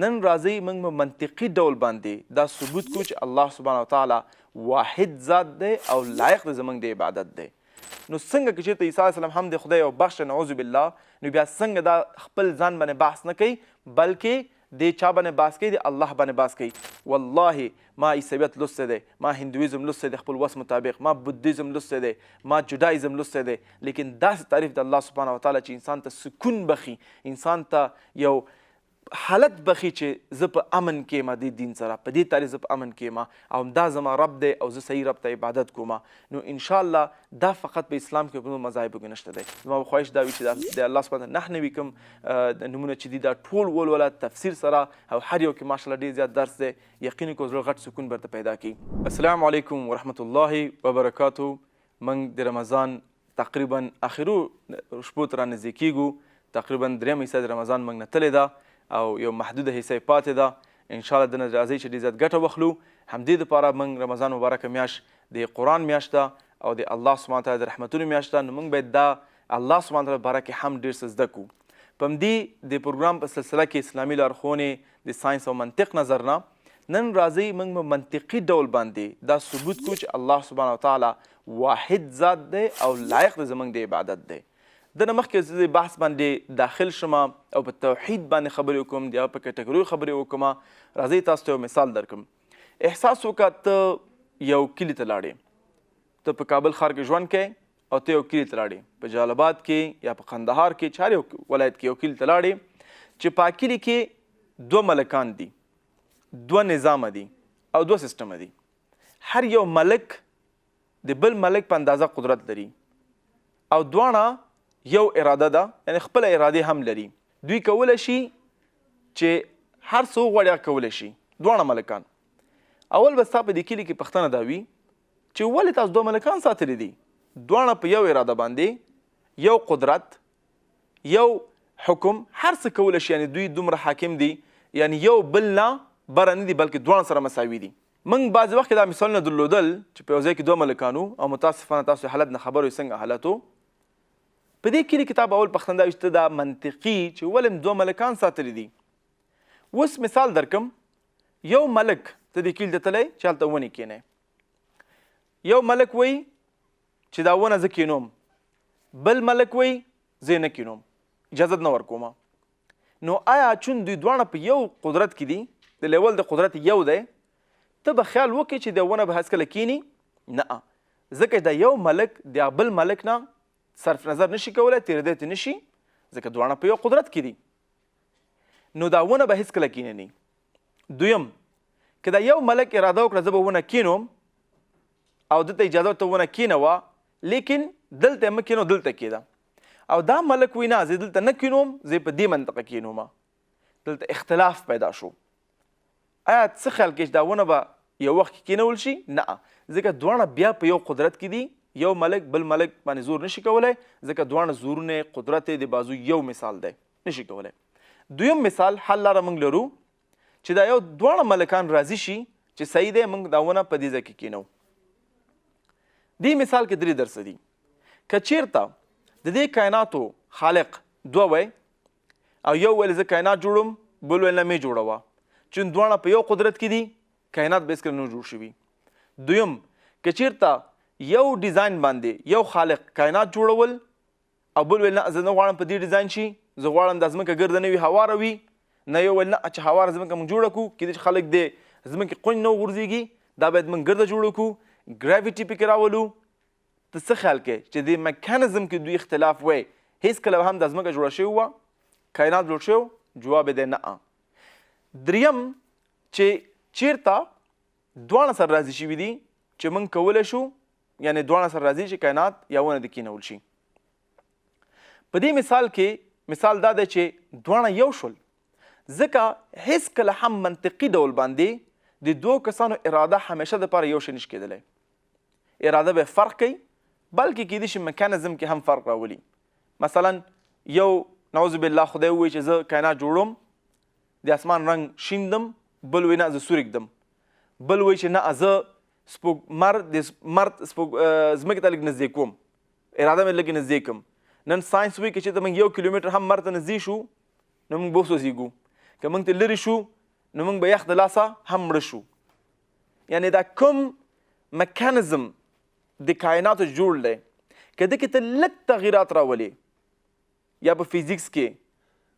نن راځئ موږ په منطقي ډول باندې دا ثبوت کړو چې الله سبحانه وتعالی واحد ذات دی او لایق د زمونږ د عبادت دی. نو څنګه که چېرته عیسی علیه السلام هم د خدای یو بخش دی، نعوذ بالله، نو بیا څنګه دا خپل ځان باندې بحث نه کوي، بلکې د چا باندې بحث کوي؟ د الله باندې بحث کوي. والله ما عیسویت لوستی دی، ما هندویزم لوستی دی خپل وس مطابق، ما بودیزم لوستی دی، ما جوډایزم لوستی دی، لیکن داسې تعریف د الله سبحانه وتعالی چې انسان ته سکون بخښي، انسان ته یو حالت بخښي چې زه په امن کې یم دې دین سره، په دې تعریف زه په امن کې یم او همدا زما رب دی او زه صحیح رب ته عبادت کوم، نو ان شاء الله دا فقط په اسلام کې، په نورو مذاهبو کې نشته دی. زما به خواهش دا وي چې د الله سبحانه 99 کوم نومونه چې دي دا ټول ولوله تفسیر سره، او هر یو کې ماشاءالله ډېر زیات درس دی، یقین کو زړه غټ سکون برته پیدا کی. السلام علیکم ورحمت الله وبرکاتو. موږ د رمضان تقریبا اخرو شپو ته رانږدې کیږو، تقریبا درېیمه حصه د رمضان موږ نه تللې ده او یو محدوده حصه یې پاتې ده. انشاءالله دنه راځئ چې ډېر زیات ګټه واخلو. همدې دپاره موږ رمضان مبارکه میاشت د قرآن میاشت ده او د الله سبحانه وتعالی د رحمتونو میاشت ده، نو موږ باید دا الله سبحانه وتعالی باره کې هم ډېر څه زده کړو. په همدې د پروګرام په سلسله کې اسلامي لارښوونې د ساینس او منطق نظر نه، نن راځئ موږ په منطقي ډول باندې دا ثبوت کړو چې الله سبحانه وتعالی واحد ذات دی او لایق د زمونږ د عبادت دی. دنه مخکې زه د بحث باندې داخل شم او په توحید باندې خبرې وکړم، د هغه په کټګوریو خبرې وکړم، راځئ تاسو ته یو مثال درکړم. احساس وکړه ته یو کلي ته لاړې، ته په کابل ښار کې ژوند کوې او ته یو کلي ته لاړې، په جلال آباد کې یا په قندهار کې، چې هر یو ولایت کې یو کلي ته لاړې چې په کلي کې دوه ملکان دي، دوه نظامه دي او دوه سیستمه دي. هر یو ملک د بل ملک په اندازه قدرت لري او دواړه یو اراده ده، یعنی خپله اراده هم لري. دوی کولی شي چې هر څه وغواړي هغه کولی شي، دواړه ملکان. اول به ستا په دې کلي کې پوښتنه دا وي چې ولې تاسو دوه ملکان ساتلي دي، دواړه په یو اراده باندې، یو قدرت، یو حکم، هر څه کولی شي، یعنی دوی دومره حاکم دي، یعنی یو بل نه بره نه دي، بلکې دواړه سره مساوي دي. موږ بعضې وخت کې دا مثالونه درلودل چې په یو ځای کې دوه ملکان وو او متاسفانه تاسو حالت نه خبر وئ څنګه حالت و. په دې کلي کې تا به اول پوښتنه دا وي چې ته دا منطقي چې ولې مې دوه ملکان ساتلي دي. اوس مثال درکم، یو ملک ته دې کلي ته تللی چې هلته ونې کښېنی، یو ملک وایي چې دا ونه زه کینوم، بل ملک وایي زه یې نه کینوم، اجازه نه ورکوم. نو آیا چون دوی دواړه په یو قدرت کې دي، د لیول د قدرت یو دی، ته به خیال وکړې چې دا ونه به هېڅکله کینی نه، ځکه دا یو ملک د بل ملک نه صرف نظر نشي کولی، تېرېدی ته نشي، ځکه دواړه په یو قدرت کې دي، نو دا ونه به هېڅکله کینی. دویم، که دا یو ملک اراده وکړه زه به ونه کینوم او ده ته اجازه ورته ونه کینوه، لیکن دلته یې مه کینوه، دلته کېده، او دا ملک وایي نه زه دلته نه کینوم، زه په دې منطقه کینوم، دلته اختلاف پیدا شو. آیا څه خیال کوې چې دا ونه به یو وخت کې کینول شي؟ نه، ځکه دواړه بیا په یو قدرت کې دي، یو ملک بل ملک باندې زور نشي کولی، ځکه دواړه زورونه قدرت د بازو یو مثال دی، نشي کولی. دویم مثال، حل لاره موږ لرو چې دا یو دواړه ملکان راضي شي چې صحیح دی، موږ دا ونه په دې ځای کې کینو. دې مثال کې درې درسه دي. که چیرته د دې کائناتو خالق دوه وای او یو ویل زه کائنات جوړوم، بل ویل نه مې جوړوه، چون دواړه په یو قدرت کې دي، کائنات به هېڅکله نه جوړ شوي. دویم، که چیرته یو ډیزاین باندې یو خالق کائنات جوړول او بل ویل نه زه نه غواړم په دې ډیزاین شي، زه غواړم دا ځمکه ګرده نه وي، هواره وي، نه یو ویل نه چې هواره ځمکه موږ جوړه کړو، کېدای شي خلک دې ځمکې قونج نه وغورځېږي، دا باید موږ ګرده جوړه کړو، ګراویټي پکې راولو. ته څه خیال کوې چې دې میکانیزم کې دوی اختلاف وای، هېڅکله به هم دا ځمکه جوړه شوې وه، کائنات جوړ شوی؟ جواب یې دی نه. دریم، چې چیرته دواړه سره راضي شوي دي چې موږ کولی شو، یعنی دواړه سره راضي چې کائنات یا ونه دې کینول شي. په دې مثال کې مثال دا دی چې دواړه یو شول، ځکه هېڅکله هم منطقي ډول باندې د دوو کسانو اراده همیشه دپاره یو شی نشي کېدلی. اراده به فرق کوي، بلکې کېدای شي میکانیزم کې هم فرق راولي. مثلا یو نعوذ بالله خدای ووایي چې زه کائنات جوړوم، د اسمان رنګ شین دم، بل وایي نه زه سور ږدم، بل وایي چې نه زه سپوږمر د مرد سپوږ ځمکې ته لږ نږدې کوم، اراده مې لږ نږدې کوم. نن ساینس وایي که چېرته موږ یو کیلومتر هم مر ته نږدې شو نو موږ به وسوځېږو. که موږ ته لرې شو نو موږ به یخ د لاسه هم مړه شو. یعنی دا کوم میکانیزم د کائناتو جوړ دی، که ده کې ته لږ تغیرات راولې، یا په فزیکس کې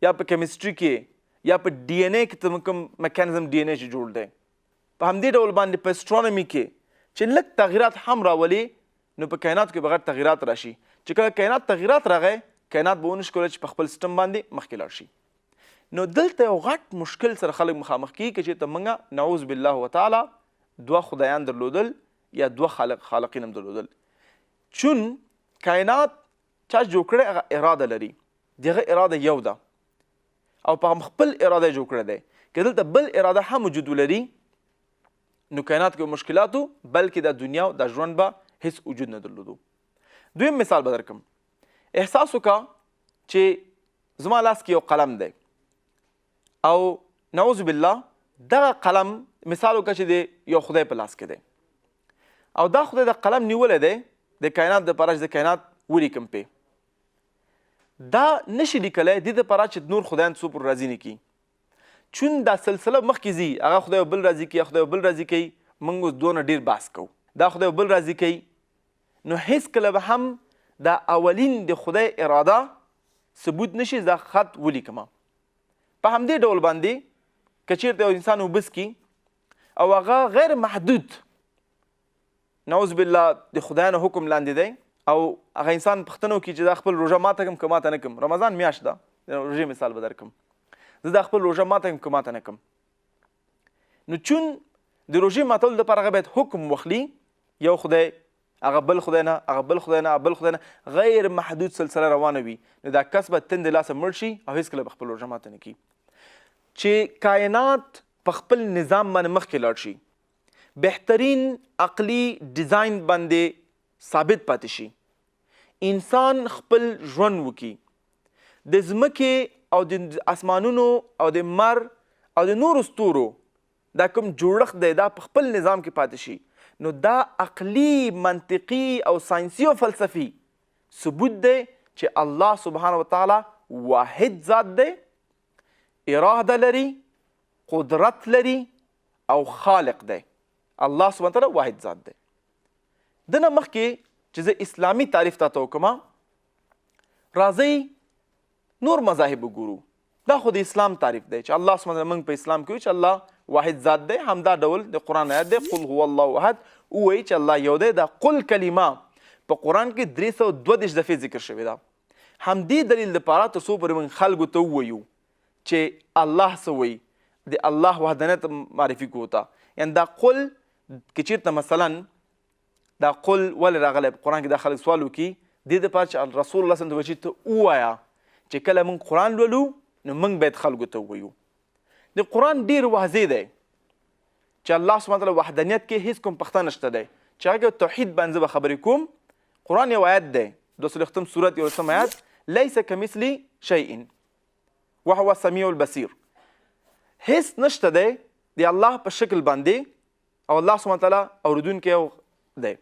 یا په کیمستري کې یا په ډي ان ای کې ته کوم میکانیزم ډي ان ای چې جوړ دی، په همدې ډول باندې په اسټرونومي کې چې لږ تغیرات هم راولې نو په کائناتو کې به غټ تغیرات راشي، چې کله کائنات تغیرات راغی کائنات به ونشي کولی چې په خپل سیستم باندې مخکې لاړ شي. نو دلته یو غټ مشکل سره خلک مخامخ کیږي، که چېرته موږ نعوذ بالله وتعالی دوه خدایان درلودل یا دوه خالق خالقین هم درلودل، چون کائنات چا جوړ کړی هغه اراده لري، د هغه اراده یو ده او په خپل اراده جوړ کړی دی. که دلته بل اراده هم وجود ولري نو کائنات کې مشکلاتو، بلکې دا دنیا او دا ژوند به هیڅ وجود نه درلودو. دویم مثال به درکم. احساس وکړه چې زما لاس کې یو قلم دی او نعوذ بالله دغه قلم مثال وکړه چې د یو خدای په لاس کې دی او دا خدای د قلم نیولی دی د کائنات دپاره چې د کائنات ولیکم پې، دا نشي لیکلی دې دپاره چې نور خدایان څو پورې راضي نه کړي. چون دا سلسله مخکې ځي، هغه خدای بل راضي کوي، خدای بل راضي کوي، موږ اوس دونه ډېر بحث کوو، دا خدای بل راضي کوي، نو هیڅکله به هم دا اولین د خدای اراده ثبوت نشي دا خط ولیکم. په همدې ډول باندې که چیرته یو انسان اوبه څکي او هغه غیر محدود نعوذ بالله د خدایانو حکم لاندې دی او هغه انسان پوښتنه وکړي چې دا خپل روژه ماته کړم که ماته نه کړم، رمضان میاشت ده، د روژې مثال به درکړم، زه دا خپل روژه ماته کړم که ماته نه کړم، نو چون د روژې ماتولو دپاره هغه باید حکم واخلي، یو خدای هغه بل خدای نه، هغه بل خدای نه، بل خدای نه، غیر محدود سلسله روانه وي، نو دا کس به تندې لاسه مړ شي او هیڅکله به خپل روژه ماته نه کړي. چې کائنات په خپل نظام باندې مخکې لاړ شي، بهترین عقلي ډیزاین باندې ثابت پاتې شي، انسان خپل ژوند وکړي، د ځمکې او د اسمانونو او د لمر او د نورو ستورو دا کوم جوړښت دی دا په خپل نظام کې پاتې شي، نو دا عقلي، منطقي او ساینسي او فلسفي ثبوت دی چې الله سبحانه وتعالی واحد ذات دی، اراده لري، قدرت لري او خالق دی. الله سبحانه وتعالی واحد ذات دی. دنه مخکې چې زه اسلامي تعریف تاته وکړم، راځئ نور مذاهب وګورو. دا خو د اسلام تعریف دی چې الله سبحانه وتعالی موږ په اسلام کې چې الله واحد ذات دی. همدا ډول د قرآن آیت دی، قل هو الله احد، ووایي چې الله یو دی. دا قل کلمه په قرآن کې 332 دفعې ذکر شوې ده. همدې دلیل دپاره تر څو پورې موږ خلکو ته ووایو چې الله څه وایي، د الله وحدانیت معرفي کوو ته. یعنی دا قل که چېرته مثلا دا قل ولې راغلی په قرآن کې، دا خلک سوال وکړي، دې دپاره چې رسول الله صلی الله علیه وسلم ته ووایه چې کله موږ قرآن لولو نو موږ باید خلکو ته ووایو. د قرآن ډېر واضح دی چې الله سبحانه وتعالی وحدانیت کې هیڅ کوم پښتنه نشته دی، چې هغه توحید باندې زه به خبرې کوم. قرآن یو آیت دی، 240 سورت 11 آیت، لیس کمثلی شیء وهو السمیع البصیر. هیڅ نشته دی د الله په شکل باندې، او الله سبحانه وتعالی اوریدونکی دی،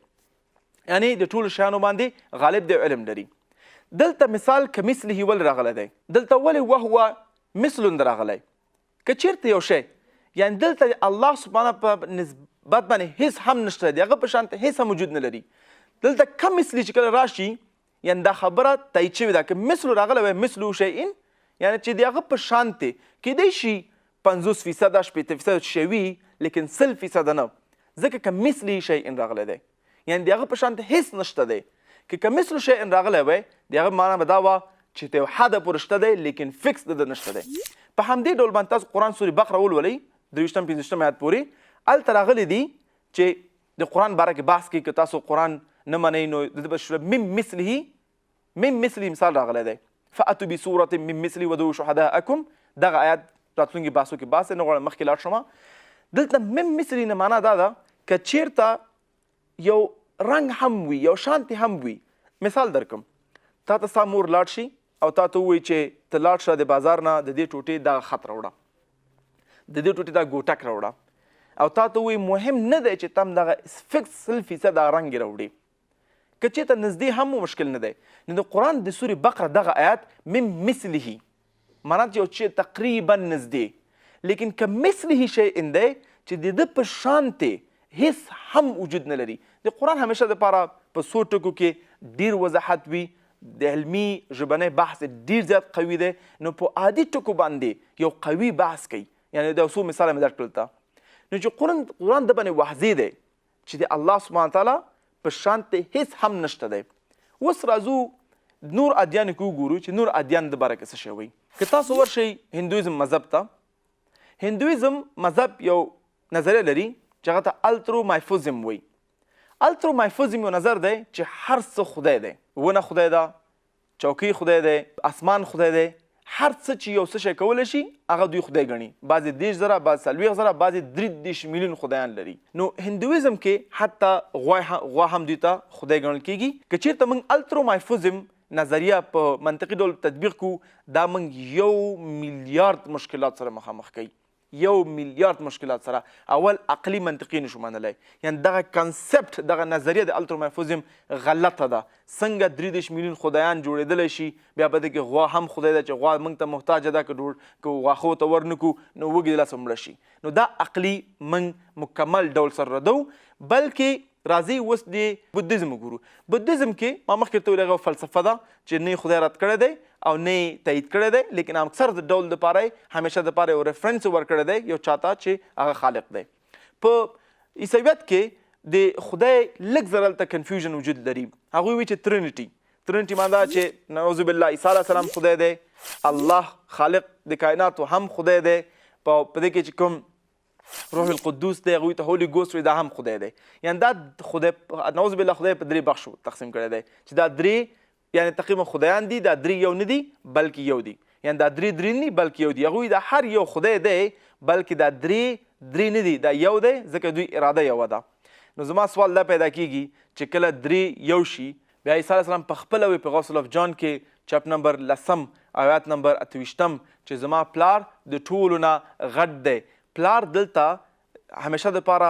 یعنی د ټولو شیانو باندې غالب دی، علم لري. دلته مثال کمثله ولې راغلی دی؟ دلته ولې وهو مثل راغلی؟ که چیرته یو شی، یعنی دلته الله سبحانه په نسبت باندې هیڅ هم نشته دی، هغه په شان هیڅ هم وجود نه لري. دلته کمثلی چې کله راشي، یعنی دا خبره تایید شوې ده، که مثل راغلی وای مثل شیء، یعنی چې د هغه په شان ته کیدای شي 50% 60% شی وي، لیکن 100% نه، ځکه که مثلی شیء راغلی دی، یعنی د هغه په شان ته هیڅ نشته دی. که کمثل شیء راغلی وای، د هغه معنا به دا وه چې ته یو حده پورې شته دی، لیکن فکس د ده نشته دی. په همدې ډول باندې تاسو قرآن سورې بقره ولولئ، 23 25 آیات پورې، هلته راغلي دي چې د قرآن باره کې بحث کوي، که تاسو قرآن نه منئ نو د ده په من مثله، من مثله مثال راغلی دی، فأتوا بسورة من مثله ودعوا شهداءکم. دغه آیات راتلونکي بحثو کې بحث دی، نه غواړم مخکې لاړ شم. دلته من مثله نه معنا دا ده که چیرته یو رنګ هم وي، یو شانتې هم وي. مثال درکم، تا ته ستا مور لاړ شي او تا ته ووایي چې ته لاړ شه د بازار نه د دې ټوټې دغه خط راوړه، د دې ټوټې دا ګوټک راوړه، او تا ته ووایي مهم نه دی چې تم دغه فکس 100% دغه رنګ یې راوړي، که چېرته نږدې هم و مشکل نه دی. نو د قرآن د سورې بقره دغه آیات من مثله معنا چې یو چې تقریبا نږدې، لیکن کمثله شیء دی چې د ده په شانتې هیڅ هم وجود نه لري. د قرآن همیشه دپاره په څو ټکو کې ډیر وضاحت وي، د علمي ژبنی بحث ډیر زیات قوي دی، نو په عادي ټکو باندې یو قوي بحث کوي. یعنی دا څو مثاله مې درکړل ته. نو چې قرآن د باندې واضح دی چې د الله سبحانه وتعالی په شان ته هیڅ هم نشته دی. اوس راځو نور ادیانو کې وګورو چې نور ادیان د باره کې څه شی وایي. که تاسو ورشئ هندویزم مذهب ته، هندویزم مذهب یو نظریه لري چې هغه ته الترومایفوزم وایي. الترومایفوزم یو نظر دی چې هر څه خدای دی، ونه خدای ده، چوکۍ خدای دی، اسمان خدای دی، هر څه چې یو څه شی کولی شي هغه دوی خدای ګڼي. بعضې 30,000، بعضې 40,000، بعضې 33 میلیون خدایان لري. نو هندویزم کې حتی غوا هم دوی ته خدای ګڼل کیږي. که چیرته موږ الترومایفوزم نظریه په منطقي ډول تطبیق کړو، دا موږ 1 میلیارد مشکلات سره مخامخ کوي، 1 میلیارد مشکلات سره. اول عقلی منطقي نشو منلی، یعنی دغه concept، دغه نظریه د الترومایفوزم غلطه ده. څنګه 33 میلیون خدایان جوړېدلی شي؟ بیا په دې کې غوا هم خدای ده چې غوا موږ ته محتاجه ده، که غاښو ته ورنکو نو وږي د لاسه مړه شي. نو دا عقلی موږ مکمل ډول سره ردو. بلکې راځئ اوس د بودیزم وګورو. بودیزم کې ما مخکې ته ویل هغه فلسفه ده چې نه خدای رد کړی دی او نه یې تایید کړی دی، لیکن اکثر د ډول دپاره یې همیشه دپاره یو reference ورکړی دی یو چاته چې هغه خالق دی. په عیسویت کې د خدای لږ ذره هلته confusion وجود لري. هغوی وایي چې Trinity، Trinity معنی دا چې نعوذ بالله عیسی علیه السلام خدای دی، الله خالق د کائناتو هم خدای دی، په دې کې چې کوم روح القدوس دی، هغوی ته Holy Ghost وایي، دا هم خدای دی. یعنی دا خدای نعوذ بالله خدای په درې بخشو تقسیم کړی دی چې دا درې یعنی تقریبا خدایان دي، دا درې یو نه دي بلکې یو دي. یعنی دا درې درې نه دي بلکې یو دي. هغوی دا هر یو خدای دی بلکې دا درې درې نه دي، دا یو دی، ځکه دوی اراده یوه ده. نو زما سوال دا پیدا کیږي چې کله درې یو شي، بیا عیسی علیه السلام په خپله وایي په Gospel of John کې chapter نمبر لسم آیات نمبر 28 چې زما پلار د ټولو نه غټ دی. پلار دلته همیشه دپاره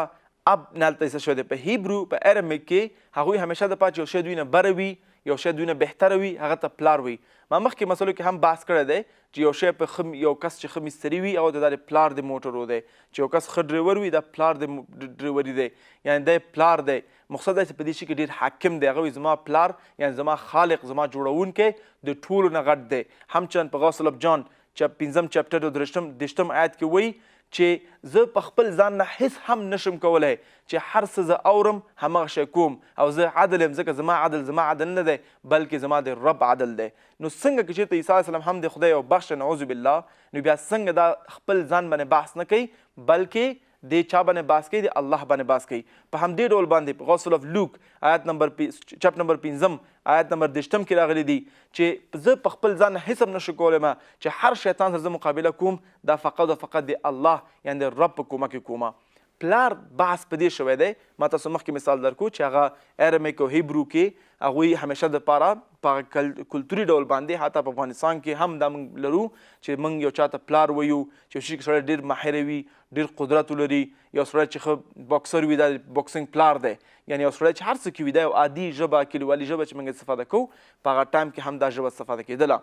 اب نه هلته ایسته شوی دی. په Hebrew، په Aramaic کې هغوی همیشه دپاره چې یو شی دوی نه بره وي، یو شی دوی نه بهتره وي، هغه ته پلار وي. ما مخکې مسلو کې هم بحث کړی دی چې یو شی په ښه یو کس چې ښه مستري وي هغه ته دا د پلار د موټرو دی، چې یو کس ښه ډریور وي دا پلار د ډریوري دی، یعنی دی پلار دی. مقصد دا چې په دې شي کې ډېر حاکم دی. هغه وایي زما پلار یعنی زما خالق، زما جوړونکی د ټولو نه غټ دی. همچنان په Gospel of John چې پنځم chapter د 30 آیت کې وایي چې زه په خپل ځان نه هیڅ هم نشم کولی، چې هر څه زه اورم همغه شی کوم او زه عدل یم، ځکه زما عدل زما عدل نه دی بلکې زما د رب عدل دی. نو څنګه که چېرته عیسی علیه السلام هم د خدای یو بخش نعوذ بالله، نو بیا څنګه دا خپل ځان باندې بحث نه کوي بلکې د چا باندې بحث کوي؟ د الله باندې بحث کوي. په همدې ډول باندې په Gospel of Luke آیت نمبر chapter نمبر پنځم آیت نمبر 30 کې راغلي دي چې زه په خپل ځان هیڅ هم نشم کولی، ما چې هر شیطان سره زه مقابله کوم دا فقط او فقط د الله یعنی د رب په کومک کې کومه. پلار بحث په دې شوی دی. ما تاسو مخکې مثال درکو چې هغه Aramaic او Hebrew کې هغوی همیشه دپاره په کلتوري ډول باندې، حتی په افغانستان کې هم دا موږ لرو چې موږ یو چاته پلار ویو چې یو شي کې سړی ډېر ماهر وي، ډېر قدرت ولري. یو سړی چې ښه boxer وي دا boxing پلار دی، یعنی یو سړی چې هر څه کې وي. دا یو عادي ژبه، کلیوالي ژبه چې موږ استفاده کوو، په هغه time کې هم دا ژبه استفاده کېدله.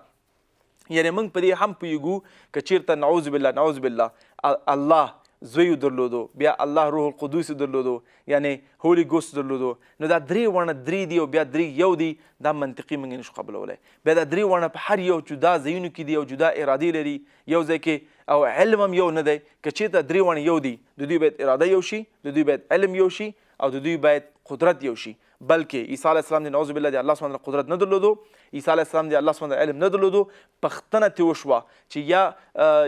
یعنی موږ په دې هم پوهېږو که چېرته نعوذ بالله نعوذ بالله الله زوی درلودو، بیا الله روح القدس درلودو، یعنی Holy Ghost درلودو، نو دا درې واړه درې دي او بیا درې یو دي، دا منطقي موږ نشو قبلولی. بیا دا درې واړه په هر یو جدا ځایونو کې دي او جدا ارادې لري یو ځای کې او علم هم یو نه دی. که چېرته درې واړه یو دي، د دوی باید اراده یو شي، د دوی باید علم یو شي او د دوی باید قدرت یو شي. بلکې عیسی علیه السلام د نعوذ بالله د الله سبحانه قدرت نه درلودو، عیسی علیه السلام د الله سبحانه علم نه درلودو. پوښتنه ترې وشوه چې یا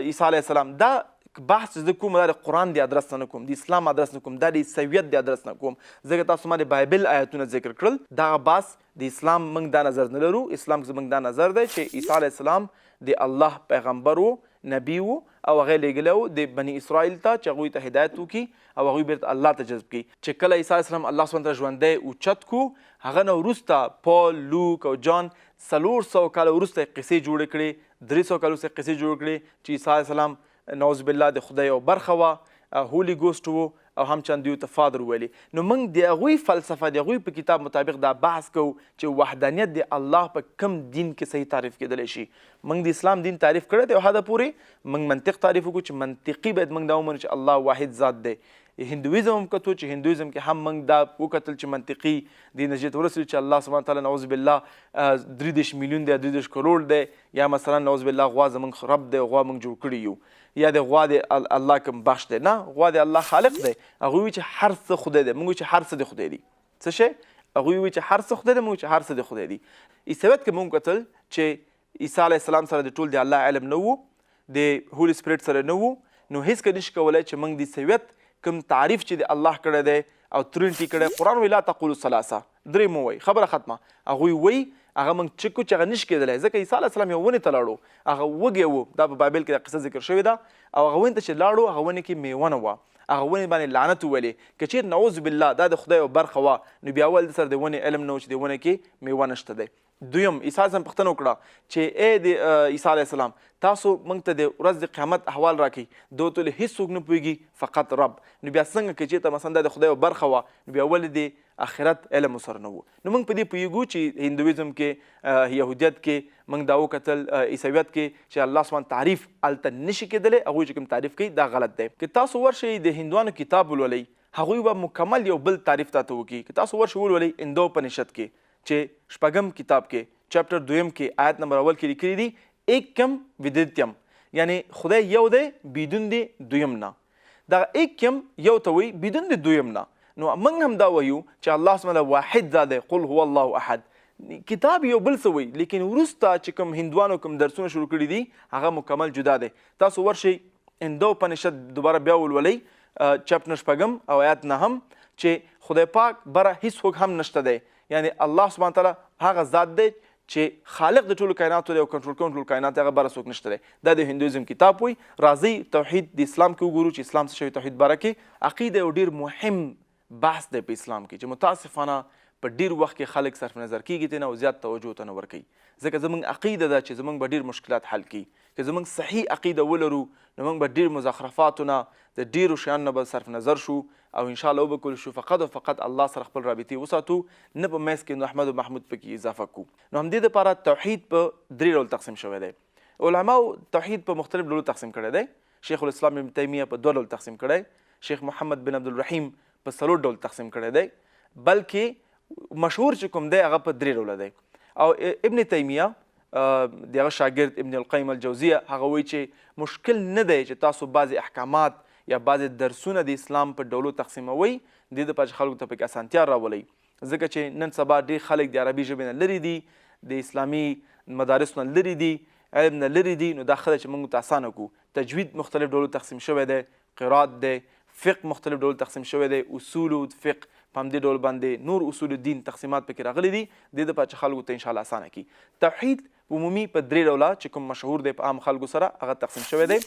عیسی علیه السلام، دا بحث چې زه کوم دا د قرآن د ادرس نه کوم، د اسلام ادرس نه کوم، دا د عیسویت د ادرس نه کوم، ځکه تاسو ما د بایبل آیتونه ذکر کړل. دغه بحث د اسلام موږ دا نظر نه لرو. اسلام کې زموږ دا نظر دی چې عیسی علیه السلام د الله پیغمبر و، نبی و او هغه لېږلی و د بني اسرائیل ته چې هغوی ته هدایت وکړي او هغوی بیرته الله ته جذب کړي. چې کله عیسی علیه السلام الله سبحانه ژوندی اوچت کو، هغه نه وروسته پال، لوک او جان 400 کاله وروسته قصې جوړې کړې، 300 کاله وروسته قصې جوړې کړې چې عیسی علیه السلام نعوذ بالله د خدای یو برخه وه. هولي ګوسټ وو او هم چان دوی ته فادر ویلي. نو موږ د هغوی فلسفه، د هغوی په کتاب مطابق دا بحث کوو چې وحدانیت د الله په کوم دین کې صحیح تعریف کېدلی شي. موږ د اسلام دین تعریف کړی دی او حده پورې موږ منطق تعریف وکړو چې منطقي باید موږ دا ومنو چې الله واحد ذات دی. هندویزم هم کتو چې هندویزم کې هم موږ دا وکتل چې منطقي دې نتیجې ته ورسېدو چې الله سبحانه وتعالی نعوذ بالله 33 میلیون دی، 33 کروړ دی، یا مثلا نعوذ بالله غوا زموږ رب دی، غوا موږ جوړ کړي یو، یا د غوا د الله کوم بخش دی. نه، غوا د الله خالق دی. هغوی وایي چې هر څه خدای دی، موږ چې هر څه د خدای دي. څه شی؟ هغوی وایي چې هر څه خدای دی، موږ چې هر څه د خدای دي. عیسویت کې موږ کتل چې عیسی علیه السلام سره د ټول د الله علم نه وو، د هولي سپریټ سره نه وو، نو هیڅکله نشي کولای چې موږ د عیسویت کوم تعریف چې د الله کړی دی او ترینټي کړی، قرآن وایي لا تقولو ثلاثه، درې مو وایي، خبره ختمه. هغوی وایي هغه موږ چک کړو چې هغه نشي کېدلی، ځکه عیسی علیه السلام یو ونې ته لاړو، هغه وږی و، دا په بایبل کې دا قصه ذکر شوې ده، او هغه ونې ته چې لاړو هغه ونې کې میوه نه وه، هغه ونې باندې لعنت وویلې، که چېرې نعوذ بالله دا د خدای یوه برخه وه، نو بیا ولې د سره د ونې علم نه و چې د ونې کې میوه نشته دی. دویم، عیسی علیه السلام پوښتنه وکړه چې ای د عیسی علیه السلام، تاسو موږ ته د ورځ د قیامت احوال راکړئ. ده ورته وویل هیڅوک نه پوهېږي فقط رب. نو بیا څنګه که چېرته مثلا دا د خدای یوه برخه وه، نو بیا ولې د اخرت علم ورسره نه وو؟ نو موږ په دې پوهېږو چې هندویزم کې، یهودیت کې موږ دا وکتل، عیسویت کې چې الله سبحانه تعریف هلته نشي کېدلی، هغوی چې کوم تعریف کوي دا غلط دی. که تاسو ورشئ د هندوانو کتاب ولولئ، هغوی به مکمل یو بل تعریف تاته وکړي. که تاسو ورشئ ولولئ هندو پنیشد کې چې شپږم کتاب کې چپټر دویم کې آیت نمبر اول کې لیکلي دي ایکم ودیتیم، یعنی خدای یو دی بدون دی دویم نه. دغه ایکم یو ته وایي بدون دی دویم نه. نو موږ هم دا وایو چې الله سبحانه واحد ذات دی، قل هو الله احد. کتاب یو بل څه وایي، لیکن وروسته چې کوم هندوانو کوم درسونه شروع کړي دي هغه مکمل جدا دی. تاسو ورشئ هندو پنیشد دوباره بیا ولولئ چپټر شپږم او آیت نهم چې خدای پاک بره هیڅوک هم نشته دی، یعنی الله سبحانه وتعالی هغه ذات دی چې خالق د ټولو کائناتو دی او کنټرول کوونکی ټول کائنات دی، هغه بره څوک نشته دی. دا د هندویزم کتاب وایي. راځئ توحید د اسلام کې وګورو چې اسلام څه شوی توحید باره کې. عقیده یو ډیر مهم بحث دی په اسلام کې چې متاسفانه په ډیر وخت کې خلک صرف نظر کیږي ترې نه او زیات توجه ته نه ورکوي، ځکه زموږ عقیده ده چې زموږ به ډیر مشکلات حل کړي. که زموږ صحیح عقیده ولرو نو موږ به ډیر مزخرفاتو نه، د ډیرو شیانو نه به صرف نظر شو او ان شاء الله وبه کول شو فقط او فقط الله سره خپل رابطې وساتو، نه په منځ کې نو احمد او محمود پکې اضافه کو. نو همدې دپاره توحید په درې ډول تقسیم شوی دی. علماو توحید په مختلف ډولو تقسیم کړی دی. شیخ الاسلام ابن تیمیه په دوه ډول تقسیم کړی، شیخ محمد بن عبدالرحیم په څلور ډول تقسیم کړی دی، بلکې مشهور چې کوم دی هغه په درې ډوله دی. او ابن تیمیه د هغه شاګرد ابن القیم الجوزیه هغه وایي چې مشکل نه دی چې تاسو بعضې احکامات یا بعضې درسونه د اسلام په ډولو تقسیموئ، د دې لپاره چې خلکو ته پکې اسانتیا راولئ، ځکه چې نن سبا ډېر خلک د عربي ژبې نه لرې دي، د اسلامي مدارسو نه لرې دي، علم نه لرې دي، نو دا ښه ده چې موږ ته اسانه کړو. تجوید مختلف ډولو تقسیم شوی دی، قرات دی، فقه مختلف ډول تقسیم شوی دی، اصول فقه په همدې ډول باندې نور اصول دین تقسیمات پکې راغلي دي، دې دپاره چې خلکو ته انشاءالله اسانه کړي. توحید عمومي په درې ډوله چې کوم مشهور دی په عام خلکو سره هغه تقسیم شوی دی.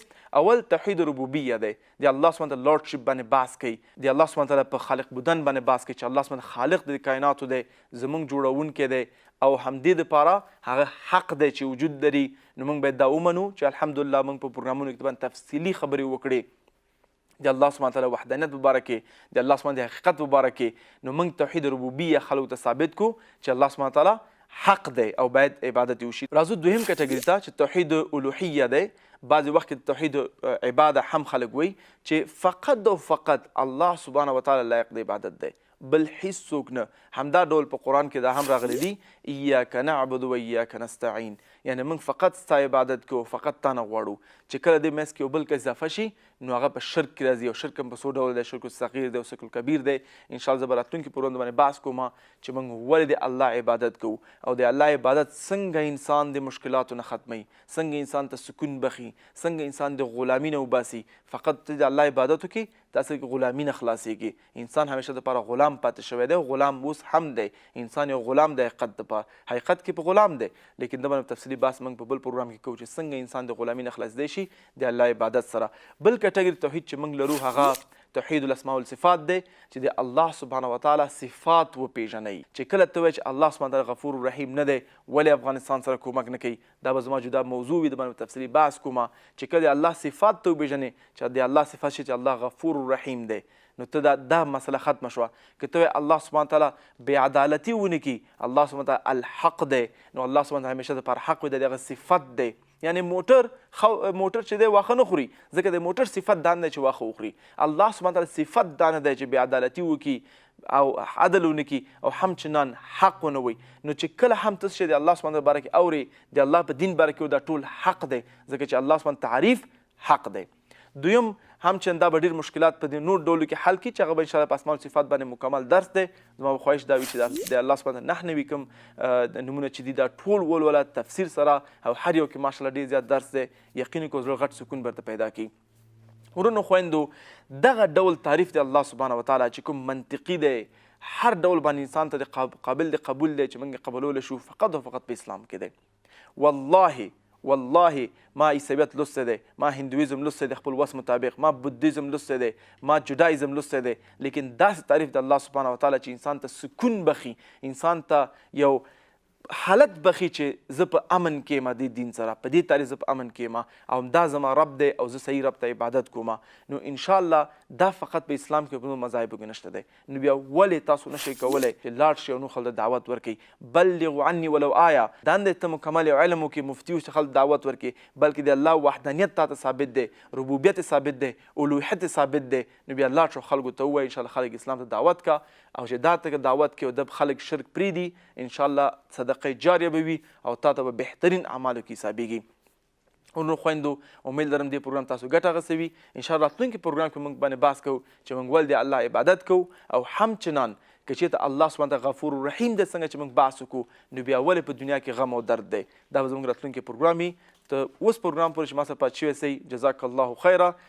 اول توحید ربوبیه دی، د الله سبحانه وتعالی لارډشپ باندې بحث کوي، د الله سبحانه وتعالی په خالق بودن باندې بحث کوي چې الله سبحانه خالق د کائناتو دی، زمونږ جوړونکی دی او همدې دپاره هغه حق دی چې وجود لري. نو موږ باید دا ومنو چې الحمدلله موږ په پروګرامونو کې باندې تفصیلي خبرې وکړې د الله سبحانه وتعالی وحدانیت مبارک کې، د الله سبحانه د حقیقت مبارک کې. نو موږ توحید ربوبیه خلکو ته ثابت کو چې الله سبحانه وتعالی حق دی او باید عبادت یې وشي. راځو دویم کټګري ته چې توحید الوهیه دی. بعضې وخت کې توحید عباده هم خلک وایي چې فقط او فقط الله سبحانه وتعالی لایق د عبادت دی، بل هیڅوک نه. همدا ډول په قرآن کې دا هم راغلي دي ایاک نعبد و ایاک نستعین، یعنی موږ فقط ستا عبادت کوو، فقط تا نه غواړو. چې کله دې منځ کې یو بل کس اضافه شي نو هغه په شرک کې راځي، او شرک هم په څو ډوله دی، شرک الصغیر دی او شرک الکبیر دی. ان شاء الله زه به راتلونکي پروګرام باندې بحث کوم چې موږ ولې د الله عبادت کوو او د الله عبادت څنګه انسان د مشکلاتو نه ختموي، څنګه انسان ته سکون بخښي، څنګه انسان د غلامي نه وباسي. فقط ته د الله عبادت وکړې ته اصل کې غلامي نه خلاصېږي. انسان همیشه دپاره غلام پاتې شوی دی او غلام اوس هم دی. انسان یو غلام دی حقیقت دپاره، حقیقت کې په غلام دی، لیکن ده باندې تفصیلي بحث موږ په بل پروګرام کې کوو چې څنګه انسان د غلامي نه خلاصېدی شي د الله عبادت سره. بل کټګري توحید چې موږ لرو هغه توحید الاسماء والصفات دی چې د الله سبحانه وتعالی صفات وپیژنئ. چې کله ته وایې چې الله سبحانه وتعالی غفور رحیم نه دی، ولې افغانستان سره کومک نه کوي، دا به زما جدا موضوع وي، د باندې به تفصیلي بحث کوم. چې کله د الله صفات ته وپیژنې چې د الله صفات شي چې الله غفور رحیم دی، نو ته دا مسله ختمه شوه. که ته وایې الله سبحانه وتعالی بې عدالتي ونه کړي، الله سبحانه وتعالی الحق دی، نو الله سبحانه وتعالی همیشه دپاره حق وي، دا د هغه صفت دی. یعنی موټر چې دی واښه نه خوري، ځکه د موټر صفت دا نه دی چې واښه وخوري. الله سبحانه وتعالی صفت دا نه دی چې بې عدالتي وکړي او عدل ونه کړي او همچنان حق ونه وایي. نو چې کله هم ته څه شی د الله سبحانه وتعالی باره کې اورې، د الله په دین باره کې، دا ټول حق دی، ځکه چې الله سبحانه تعریف حق دی. دویم همچنان دا به ډیر مشکلات په دې نور ډولو کې حل کړي چې هغه به انشاءالله په اسماء صفات باندې مکمل درس دی. زما به خواهش دا وي چې د الله سبحانه 99 کوم نمونه چې دي دا ټول ولوله تفسیر سره، او هر یو کې ماشاءالله ډیر زیات درس دی. یقین کو زړه غټ سکون برته پیدا کړي. ورونو خویندو، دغه ډول تعریف دی الله سبحانه وتعالی چې کوم منطقي دی، هر ډول باندې انسان ته د قابل د قبول دی چې موږ قبولولی شو، فقط او فقط په اسلام کې دی. والله والله ما عیسویت لوستی دی، ما هندویزم لوستی دی خپل وس مطابق، ما بودیزم لوستی دی، ما جودایزم لوستی دی، لیکن داسې تعریف د الله سبحانه وتعالی چې انسان ته سکون بخي، انسان ته یو حالت بخي چې زه په امن کې یم دې دین سره، په دې تعریف زه په امن کې یم او دا زما رب دی او زه صحیح رب ته عبادت کوم. نو انشاءالله دا فقط په اسلام کې، په نور مذاهبو کې نشته دی. نو بیا ولې تاسو نشئ کولی چې لاړ شئ او نور خلکو ته دعوت ورکړئ؟ بلغوا عني ولو آیه. دا نه دی ته مکمل یو علم وکړې، مفتي اوسې، خلکو ته دعوت ورکړې، بلکې د الله وحدانیت تا ته ثابت دی، ربوبیت یې ثابت دی، الوهیت یې ثابت دی. نو بیا لاړ شو خلکو ته ووایه، انشاءالله خلک اسلام ته دعوت کا، او چې دا ته دعوت کې او د خلک شرک پرېږدي، انشاءالله صدقه جاریه به وي او تا ته به بهترین اعمالو کې حسابېږي. ورونو خویندو، امید لرم دې پروګرام تاسو ګټه اخیستې وي. انشاءالله راتلونکي پروګرام کې موږ باندې بحث کوو چې موږ ولې د الله عبادت کوو، او همچنان که چېرته الله سبحانه وتعالی غفور رحیم دی څنګه چې موږ بحث وکړو، نو بیا ولې په دنیا کې غم او درد دی؟ دا به زموږ راتلونکی پروګرام وي. ته اوس پروګرام پورې چې ما سره پاتې شوی سئ، جزاک الله خیرا.